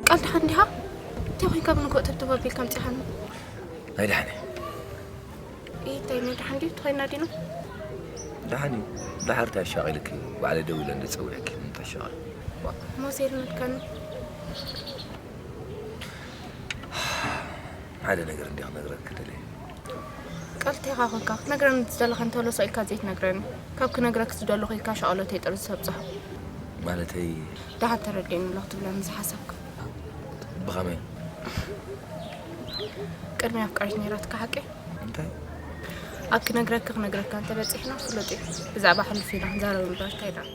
ቃል ደሓን ዲኻ? እንታይ ኮይንካ ብንግሆ ተብተብ ኣቢልካ ኣምጺኻኒ? ኣይደሓን እየ። ኢይ፣ እንታይ ናይ ደሓን ድዩ? ተኾይና ዲና? ደሓን እዩ። ደሓር እንታይ ኣሻቒልኪ? ባዕለ ደው ኢለ እንደ ጸዊዐኪ እንታይ ኣሻቐል? ሞሴ ልመድካኒ። ሓደ ነገር እንዲያ ክነግረኪ ደልየ። ቃል እንታይ ኢኻ ኮንካ? ክትነግረኒ ዝደለኻ እንተሎ ሰቕ ኢልካ ዘይትነግረኒ። ካብ ክነግረክ ዝደለኹ ኢልካ ሻቕሎተይ ጥርዚ ተብጽሖ። ማለተይ? ደሓን ተረዲእኒ ኣሎ ክትብለኒ ዝሓሰብካ። ብኸመይ? ቅድሚ ኣፍቃሪት ነይራትካ ሓቂ? እንታይ? ኣብ ክነግረኪ ክነግረካ እንተበጺሕና ፍሉጥ እዩ። ብዛዕባ ሕሉፍ ኢና ክንዛረብ እምበር እንታይ ደኣ?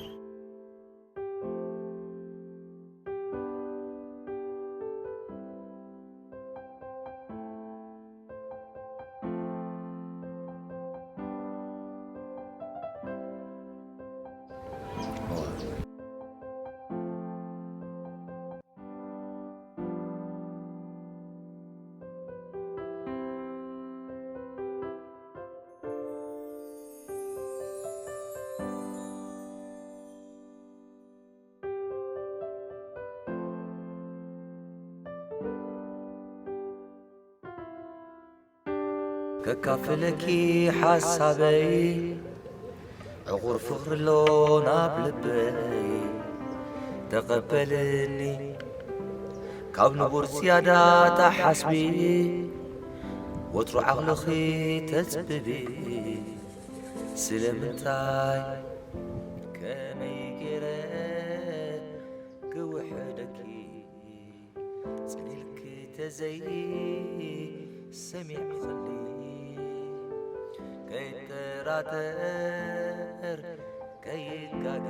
ከካፍለኪ ሓሳበይ ዕቑር ፍቕሪ ኣሎ ናብ ልበይ ተቐበልኒ ካብ ንቡር ዝያዳ ተሓስቢ ወትሩ ዓቕልኺ ተጽብቢ ስለምንታይ ከመይ ገይረ ክውሕደኪ ጽን ኢልኪ ተዘይ ሰሚዕኽኒ ከይጠራጠር ከይጋገ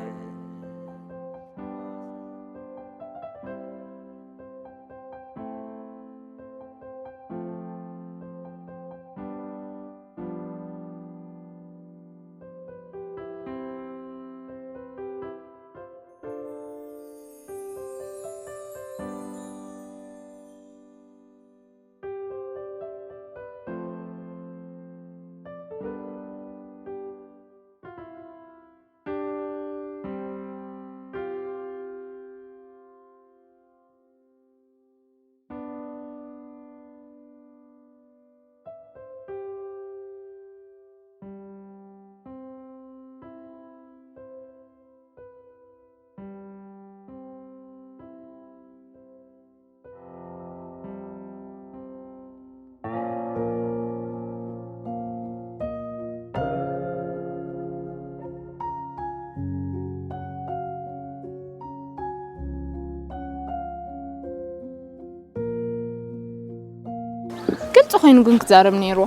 ግልፂ ኮይኑ ግን ክዛረብ ነይርዎ።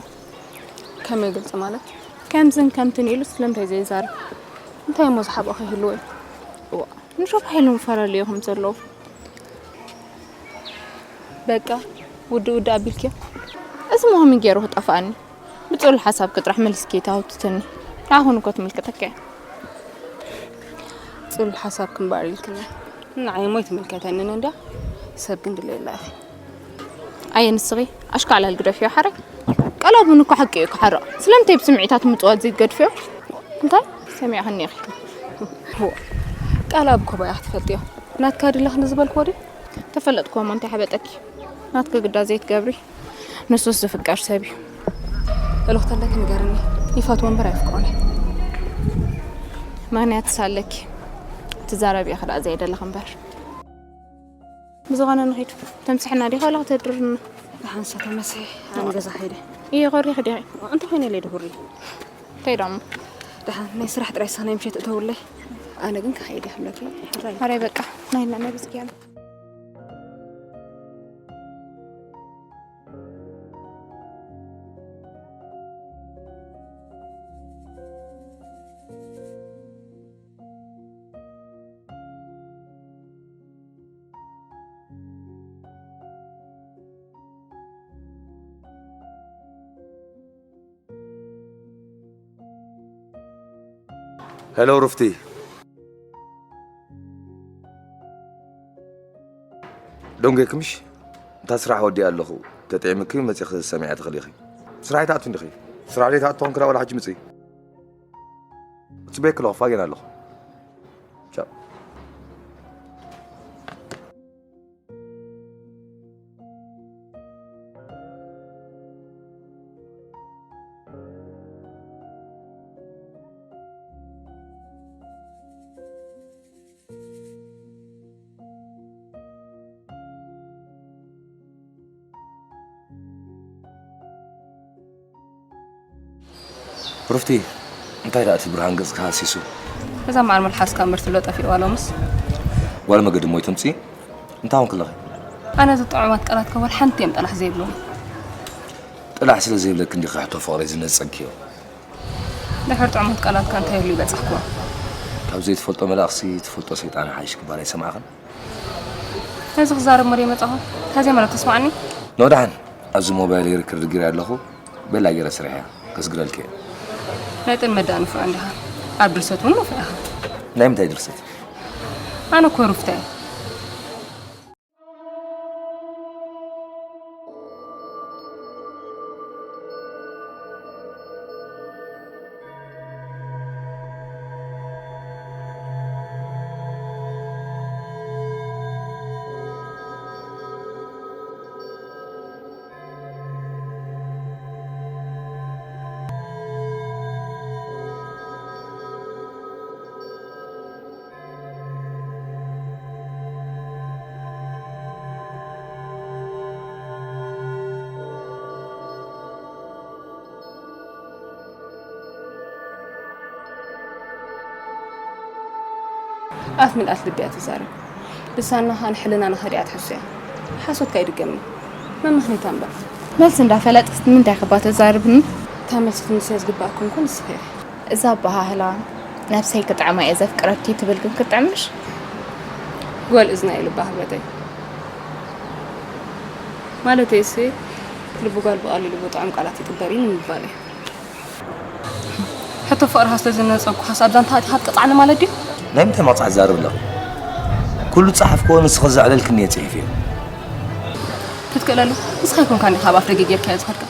ከመይ ግልፂ ማለት? ከምዝን ከምትን ኢሉ ስለምንታይ ዘይዛረብ? እንታይ እሞ ዝሓብኦ ከይህልዎ እዩ? እዋ፣ ንሾፍ ሓይሉ ምፈላለዩ ከም ዘለዉ። በቃ፣ ውድእ ውድእ ኣቢልክዮ። እዚ ሞ ከመይ ገይሩ ክጠፍኣኒ? ብፅሉል ሓሳብኪ ጥራሕ መሊስኪ ተሃውትትኒ። ንዓኹን እኮ ትምልከተካ እያ። ፅሉል ሓሳብኪ እምበኣር ኢልክኒ። ንዓይ ሞ ኣይትምልከተንን እንድያ። ሰብ ግን ድለየላ ኢኺ። ኣየ ንስኺ፣ ኣሽካዕላል ግደፍዮ ሓራይ። ቃል ኣቡን እኮ ሓቂ እዩ ክሓርቕ። ስለምንታይ ብስምዒታት ምፅዋት ዘይትገድፍዮ? እንታይ? ሰሚዕኽኒ ኢኺ። ቃል ኣቡ እኮ ባያኽ ትፈልጥዮ። ናትካ ድለኽኒ ዝበልክዎ ድዩ? ተፈለጥክዎ እሞ እንታይ ሓበጠኪ? ናትኪ ግዳ ዘይትገብሪ። ንሱስ ዝፍቀር ሰብ እዩ። እልኽቲ ኣለኪ ንገርኒ። ይፈትዎ እምበር ኣይፍቅሮን እዩ። ምኽንያትስ ኣለኪ። ትዛረቢ ኢኺ ደኣ ዘየደለኺ እምበር። ብዝኾነ ንኺድ። ተምስሕና ዲኻ ዋላ ከተድርና? ደሓን ሰተ መስሒ፣ ኣነ ገዛ ከይደ። እየ፣ ኮሪኺ ዲኺ? እንታይ ኮይነ ኢለ ድሁሪ? እንታይ ደሞ? ደሓን ናይ ስራሕ ጥራይ ሰናይ ምሸት እተውለይ። ኣነ ግን ክኸይድ እየ ክብለኪ። ሕራይ። ሕራይ በቃ፣ ናይ ነብስ ገያም። ሄሎ ሩፍቲ። ዶንጌ ክምሽ፣ እንታ ስራሕ ወዲኣ ኣለኹ። ተጠዒምኪ መጺኺ ሰሚዐ ትኽእሊ ኢኺ። ስራሕ ኣይትኣቱን ዲኺ? ስራሕ ዘይትኣቱ ኮንክራ ወላ ሕጂ ምጺ። ጽበየኪ ኣለኹ፣ ፋጌን ኣለኹ። ቻው። ሩፍቲ፣ እንታይ ደኣ እቲ ብርሃን ገጽካ ሃሲሱ? እዛ መዓር መልሓስካ እምበር ትብሎ ጠፊእዋ ሎምስ። ጓል መገዲ ሞይቱ ምጺ? እንታይ ኾንኪ ኣለኺ? ኣነ እዚ ጥዑማት ቃላት ከበል ሓንቲ እዮም ጠላሕ ዘይብሉኒ። ጥላሕ ስለ ዘይብለኪ እንዲኺ ሕቶ ፍቕረይ ዝነጸግክዮ። ድሕሪ ጥዑማት ቃላትካ እንታይ ኢሉ ይበጻሕክዎ? ካብ ዘይትፈልጦ መልኣኽሲ ትፈልጦ ሰይጣን ሓይሽ ክባል ኣይሰማዕኽን? ነዚ ክዛረብ መሪ መጻኹ። ታዚያ ማለት ተስማዕኒ? ኖ ደሓን፣ ኣብዚ ሞባይል ሪከርድ ገይረ ኣለኹ። ቤላ ገይረ ስርሕያ፣ ከስግረልኪ እየ። ናይ ጥልመት ደኣ ንፍዖ እንዲኻ። ኣብ ድርሰት እውን ንፉዕ ኢኻ። ናይ ምንታይ ድርሰት? ኣነ እኮ ሩፍታ እየ። ኣፍ ምልኣት ልቢ እያ ትዛረብ። ልሳና ኸኣ ንሕልናና ኸዲኣ ትሕሱ እያ። ሓሶት ከኣ ይድገም እዩ። መመኽነይታ እምበር። መልሲ እንዳፈለጥስ ንምንታይ ክባ ተዛርብኒ? እታ መልሲ ትምልስያ ዝግባእ ኮንኩ ንስኺ ኢኺ። እዛ ኣበሃህላ፣ "ነብሰይ ክጥዕማ እየ ዘፍቅረኪ" ትብል ግን ክትጥዕምሽ? ጓል እዝና እዩ ልባ ክብረተይ። ማለተይሲ፣ ልቢ ጓል ብቐሊሉ ብጥዑም ቃላት ይጥበር እዩ ንምባል እዩ። ሕቶ ፍቕርኻ ስለ ዝነጸግኩኻስ ኣብ ዛንታ ኣቲኻ ትቅጽዓኒ ማለት ድዩ? ናይ ምንታይ መቕጻዕቲ ትዛረቢ ኣለኺ? ኩሉ ዝጸሓፍክዎ ንስኺ ዘዕለልክኒ እየ ጽሒፈዮ። ክትክእለሉ ንስኻ ኣይኮንካን ዲኻ ኣብ ኣፍ ደገ ጌርካዮ ዝኸድካ?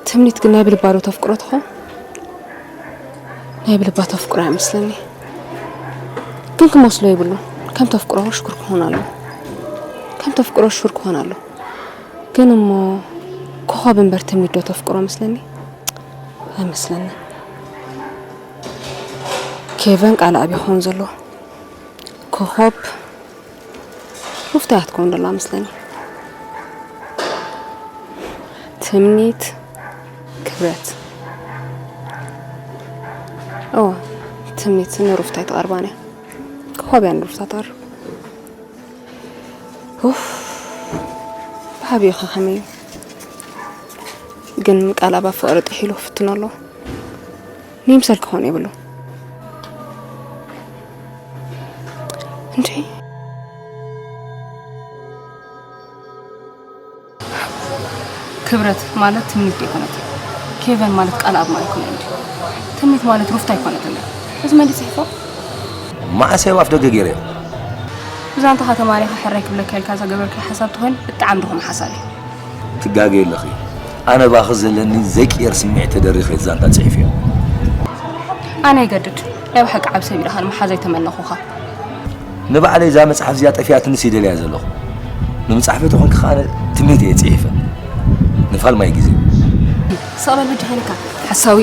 ትምኒት ግን ናይ ብልባ ዶ ተፍቅሮ ትኾን? ናይ ብልባ ተፍቅሮ ኣይመስለኒ። ግን ክመስሎ የብሉን። ከም ተፍቅሮ ሽኩር ክኾን ኣለዎ። ከም ተፍቅሮ ሽኩር ክኾን ኣለዎ። ግን እሞ ኮኾብ እምበር ትምኒት ዶ ተፍቅሮ መስለኒ? ኣይመስለኒ። ኬቨን ቃል ኣብ ይኸውን ዘለዎ። ኮኾብ ሩፍታ እያ ትከውን ደላ መስለኒ። ትምኒት፣ ክብረት። እወ፣ ትምኒት ንሩፍታ ኣይትቐርባን እያ። ኮኾብ እያ ንሩፍታ ትቐርብ። ኡፍ፣ ብዓብዩ ኸ ከመይ እዩ? ግን ቃል ኣብ ፍቕሪ ጥሒሉ ክፍትኖ ኣለዎ። ንይምሰል ክኾን የብሉ። እንዴ? ክብረት ማለት ትምኒት ዘይኮነት። ኬቨን ማለት ቃል ኣብ ማለት ኣይኮነን እንዴ? ትምኒት ማለት ሩፍታ ኣይኮነትን እያ። እዚ መን ድዩ ጽሒፎ? መዓስ እየ ኣብ ኣፍ ደገ ገይረዮ? ብዛንታኻ ተማሪኻ ሕራይ ክብለካ ኢልካ ዝገበርካዮ ሓሳብ ተኾይኑ ብጣዕሚ ድኹም ሓሳብ እዩ። ትጋገ ኣለኺ። ኣነ ባኺ ዘለኒ ዘይቅየር ስምዒት ተደሪኸ ዛንታ ጽሒፈዮ። ኣነ ይገድድ። ናይ ብሓቂ ዓቢ ሰብ ኢልኻ ንምሓዝ ኣይተመነኹኻ። ንባዕለይ እዛ መጽሓፍ እዚኣ ጠፊኣትንስ ይደልያ ዘለኹ። ንምጽሓፈይ ተኾንኪ ከኣ ኣነ ትምኒት እየ ጽሒፈ። ንፋል ማይ ግዜ። ስቕ በል በጃኻ ኢለካ። ሓሳዊ።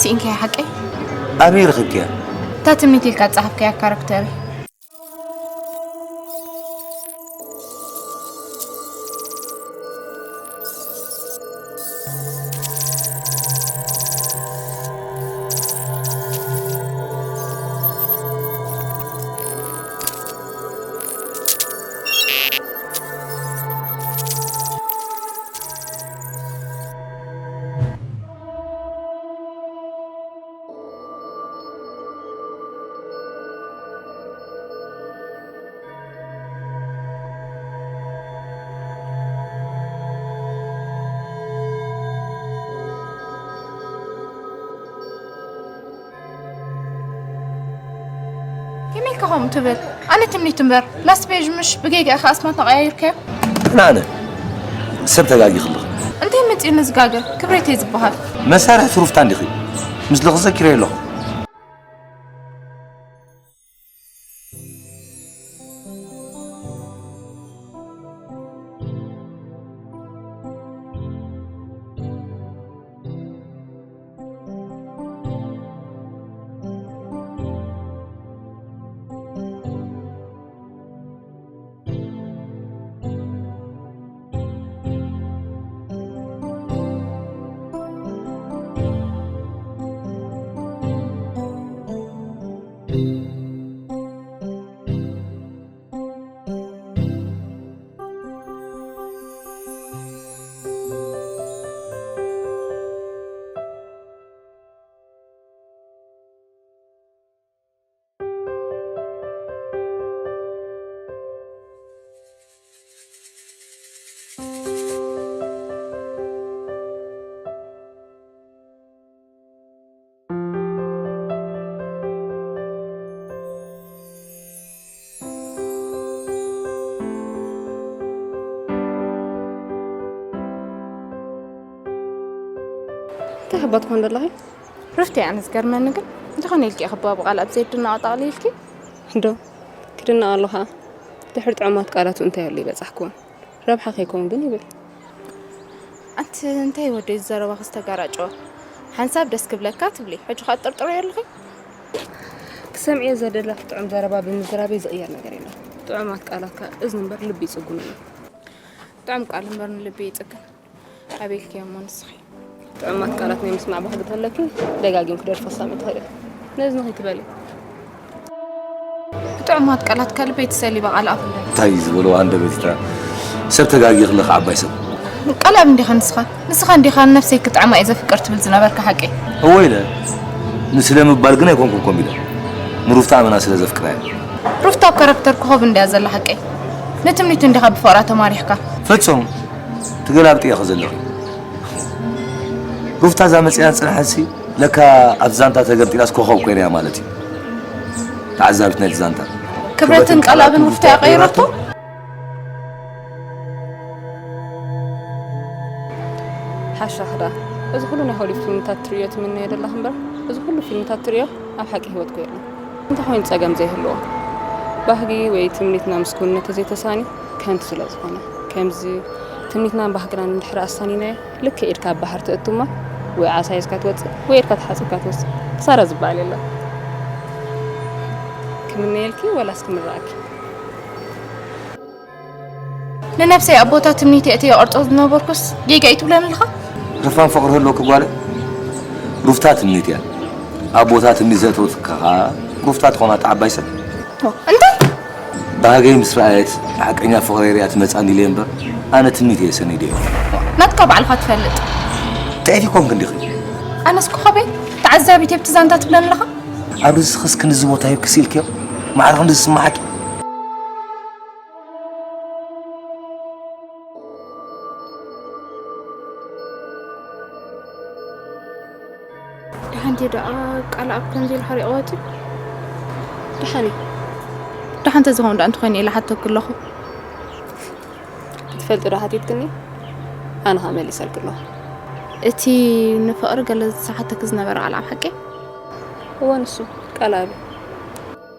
ስኢንካያ ሓቀይ? ኣበይ ረኺብክያ? እታ ትምኒት ኢልካ ዝጸሓፍካያ ካራክተር። ከመይ ኢልካ ከምኡ ትብል? ኣነ ትምኒት እምበር፣ ላስት ፔጅ ምሽ ብጌጋ ኢኻ ኣስማትና ቀያይርካዮ? ኣነ ሰብ ተጋጊ ከለኹ። እንታይ መጺኡ ንዝጋገ? ክብረተይ ዝበሃል። መሳርሒ ትሩፍታ እንዲኺ? ምስሊ ክዘኪረ ኣለኹ። እንታይ ክባ ትኾን ዘለኺ? ሩፍቲ፣ ኣነ ዝገርመኒ ግን እንተኾነ ኢልኪ ክባ ብቓል ኣብ ዘይድነቕ ጠቕሊልኪ? ዶ? ክድነቕ ኣለኻ? ድሕሪ ጥዑማት ቃላቱ እንታይ ኣሎ ይበጻሕክዎን? ረብሓ ከይከውን ግን ይብል። ኣንቲ እንታይ ወደይ ዘረባኺ ዝተጋራጨወ? ሓንሳብ ደስ ክብለካ ትብሊ፣ ሕጂ ኸኣ ትጥርጥርዮ ኣለኺ? ክሰምዕዮ ዘደለኺ ጥዑም ዘረባ ብምዝራበይ ዝቕየር ነገር የለን። ጥዑማት ቃላትካ እዝኒ እምበር ልቢ ይጽጉኑ እዮም። ጥዑም ቃል እምበር ንልቢ ይጽግን። ኣበይ ኢልክዮ እሞ ንስኺ? ጥዑማት ቃላት ናይ ምስማዕ ባህጊ ተለኪ ደጋጊምኪ ደርፊ ክሰምዒ ትኽእሊ። ነዚ ንኺ ትበሊ። ብጥዑማት ቃላት ከልበይ ትሰሊባ ቃል ኣፍለ። እንታይ ዝበልዋ ኣንደበት ኢታ ሰብ ተጋጊ ክለኽ ዓባይ ሰብ። ቃል ኣብ እንዲኻ ንስኻ? ንስኻ እንዲኻ ንነፍሰይ ክጥዕማ እየ ዘፍቅር ትብል ዝነበርካ ሓቂ? እወ ኢለ። ንስለ ምባል ግን ኣይኮንኩን ኮም ኢለ። ንሩፍታ ኣመና ስለ ዘፍቅራ እየ። ሩፍታ ኣብ ካራክተር ኮኸብ እንድያ ዘላ ሓቂ። ንትምኒቱ እንዲኻ ብፍቕራ ተማሪኽካ። ፈጹም። ትገላብጥ ኢኺ ዘለኺ። ሩፍታ እዛ መጺኣ ዝጸንሐትሲ ለካ ኣብ ዛንታ ተገምጢላስ ኮኸብ ኮይና እያ ማለት እዩ። ተዓዛቢት ናይቲ ዛንታ። ክብረትን ቃልኣብን ሩፍታ እያ ቀይራቶ? ሓሻ ክዳ። እዚ ኩሉ ናይ ሆሊውድ ፊልምታት ትርእዮ ትምነዮ ደላኺ እምበር፣ እዚ ኩሉ ፊልምታት ትርእዮ ኣብ ሓቂ ህይወትኩ የለን። እንታይ ኮይኑ ጸገም ዘይህልዎ? ባህጊ ወይ ትምኒትና ምስ ክውንነት ተዘይተሳኒ ከንቱ ስለ ዝኾነ። ከምዚ ትምኒትናን ባህግናን እንድሕር ኣሳኒናዮ፣ ልክዕ ኢድካ ኣብ ባሕሪ ትእቱ እሞ ወይ ዓሳ ሒዝካ ትወጽእ ወይ ኢድካ ተሓጺብካ ትወጽእ። ክሳራ ዝበሃል የለን። ክምነየልኪ ወላስ ክምረኣኪ? ንነብሰይ ኣብ ቦታ ትምኒተይ እተየ ቅርጾ ዝነበርኩስ ጌጋ እዩ ትብለኒ ኣለኻ? ርፋን ፍቕሪ ህልወኪ ጓለይ። ሩፍታ ትምኒት እያ። ኣብ ቦታ ትምኒት ዘእተወትካ ኸኣ ሩፍታ ትኾና እታ ዓባይ ሰብ። እንታይ? ባህገይ ምስ ረኣየት ሓቀኛ ፍቕረይ ሪኣ ትመጻኒ ኢለ እምበር ኣነ ትምኒት እየ ሰኒደዮ። ናትካ ባዕልኻ ትፈልጥ። ጥዕቲ ኮንክ እንዲኺ። ኣነስ ኮኸበይ ተዓዛቢት እየ ብቲ ዛንታ ትብለኒ ኣለኻ? ኣብ ርእስኽስ ክንዚ ቦታ ሂብኪ ስኢልክዮ? ማዕረ ክንዲ ዝስምዓኪ? ደሓን ድዩ ደኣ ቃል ኣብ ከምዚ ኢሉ ሓሪቑ ወጺኡ? ደሓን እዩ። ደሓን ተዝኸውን ደኣ እንተኾይኑ ኢለ ሓተኩ ኣለኹ። ክትፈልጢ ዶ ሓቲትክኒ? ኣነ ኸኣ መሊሰልኪ ኣለኹ። እቲ ንፍቕሪ ገለ ዝሓተኪ ዝነበረ ቃል ኣብ ሓቂ? እወ፣ ንሱ ቃል ኣብ እዩ።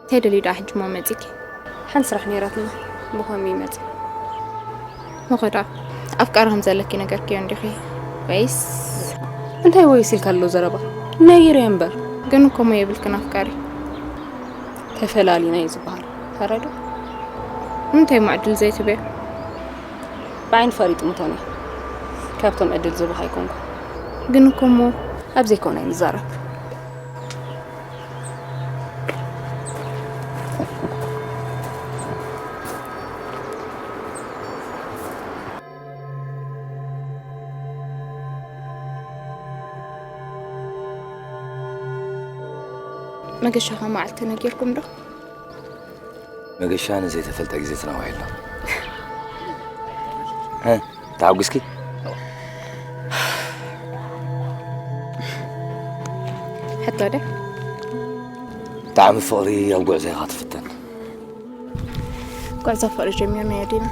እንታይ ደልዩ ደኣ ሕጂ እሞ መጺኪ? ሓንቲ ስራሕ ነይራትና፣ ብኸመይ መጺ? መኸዳ፣ ኣፍቃሪ ከም ዘለኪ ነገርክዮ እንዲኺ? ወይስ? እንታይ ወይስ ኢልካ ኣሎ ዘረባ? ነጊረዮ እምበር። ግን እኮ እሞ የብልክን ኣፍቃሪ። ተፈላሊና እዩ ዝበሃል። ተረዶ? እንታይ እሞ ዕድል ዘይትበዮ? ብዓይኒ ፈሪጥ ምቶን እየ። ካብቶም ዕድል ዝህቡኻ ኣይኮንኩ። ግን እኮ እሞ ኣብ ዘይኮነ ኣይንዛረብ። መገሻኻ መዓልቲ ነጊርኩም ዶ? መገሻ ንዘይተፈልጠ ግዜ ተናዊሑ ኣሎ። እ፣ ተሓጒስኪ? ሕቶ ዶ? ብጣዕሚ ፍቕሪ ኣብ ጉዕዞ ኢኻ ትፍተን። ጉዕዞ ፍቕሪ ጀሚርናዮ ዲና?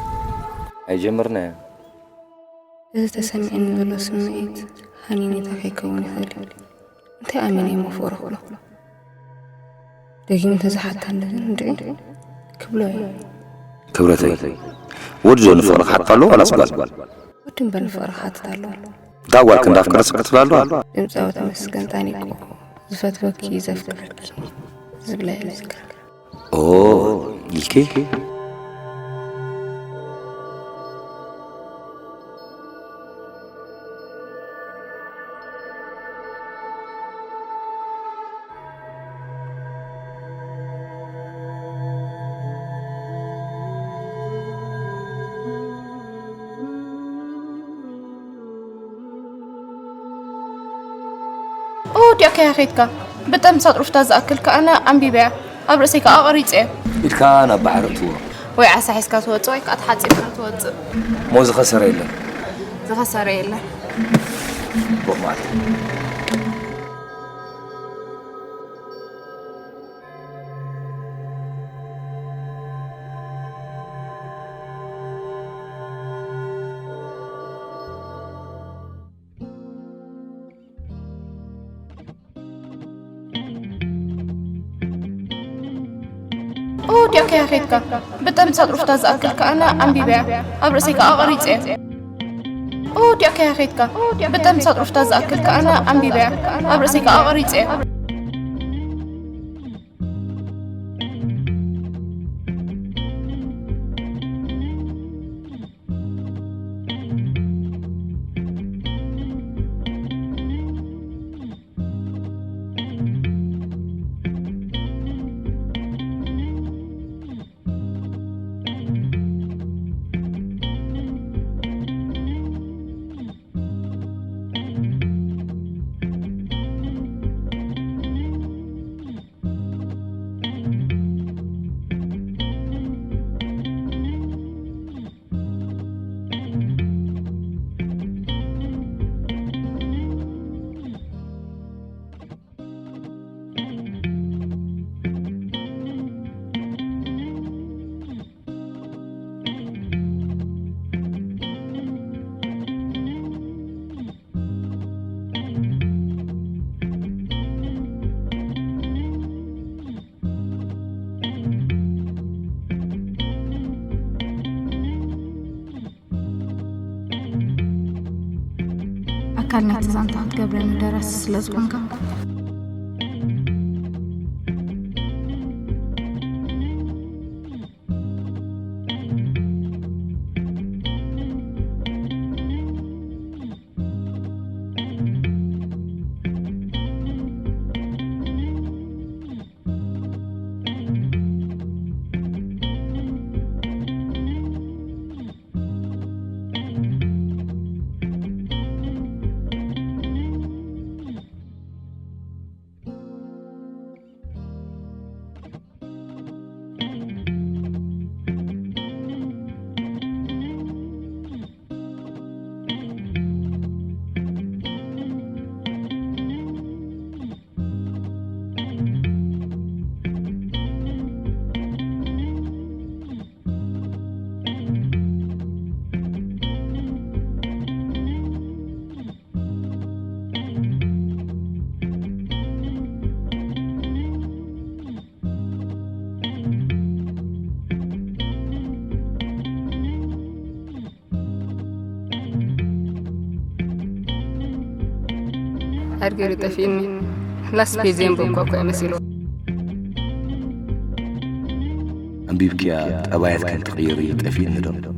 ኣይጀመርናዮን። እዚ ተሰሚዕኒ ዘሎ ስምዒት ሃኒኔታ ከይከውን ይኽእል እዩ። እንታይ ኣሚነ እየ እሞ ፍቕሪ ክብሎ? ደጊሙ እንተዝሓታ ነዚ እንድዒ ክብሎ እየ። ክብረተይ፣ ወዲ ዶ ንፍቕሪ ክሓትት ኣለዎ ዋላስ ጓል? ወዲ እምበር ንፍቕሪ ክሓትት ኣለዎ። እታ ጓል ክንዲ ኣፍቀረትስ ክትብል ኣለዋ? ድምጻዊ ተመስገን ጣኒቆ፣ ዝፈትወኪ ዘፍቅረኪ ዝብላ እየ ዝዝክር። ኦ፣ ኢልኪ? ኦ፣ ዲኣ ከያ ኸይድካ? ብጠምሳ ጥሩፍታ ዝኣክል ከኣ ኣነ ኣንቢበያ፣ ኣብ ርእሰይ ከኣ ኣቐሪጸዮ። ኢድካ ናብ ባሕሪ እትዎ። ወይ ዓሳ ሒዝካ ትወጽእ ወይ ከኣ ተሓጺብካ ትወጽእ። እሞ ዝኸሰረ የለን። ዝኸሰረ የለን። ጽቡቕ መዓልቲ። ኦ፣ ዲኣ ከያ ኸይድካ? ብጠምሳ ጥሩፍታ ዝኣክል ከኣ ኣነ ኣንቢበያ፣ ኣብ ርእሰይ ከኣ ኣቐሪጸዮ። ኦ፣ ወዲእካ ኢኻ ኸይድካ። ብጠምሳ ጥሩፍታ ዝኣክል ከኣ ኣነ ኣንቢበያ፣ ኣብ ርእሰይ ከኣ ኣቐሪጸያ። ኣካል ናይቲ ዛንታ ክትገብረኒ ደራሲ ስለ ዝኾንካ። ኣድገሪ ጠፊእኒ። ላስት ፔጅ የንበብኳ እኮ እየ መሲሉ። ኣንቢብክያ ጠባያት ከም ትቕይሪ ጠፊእኒ ዶ?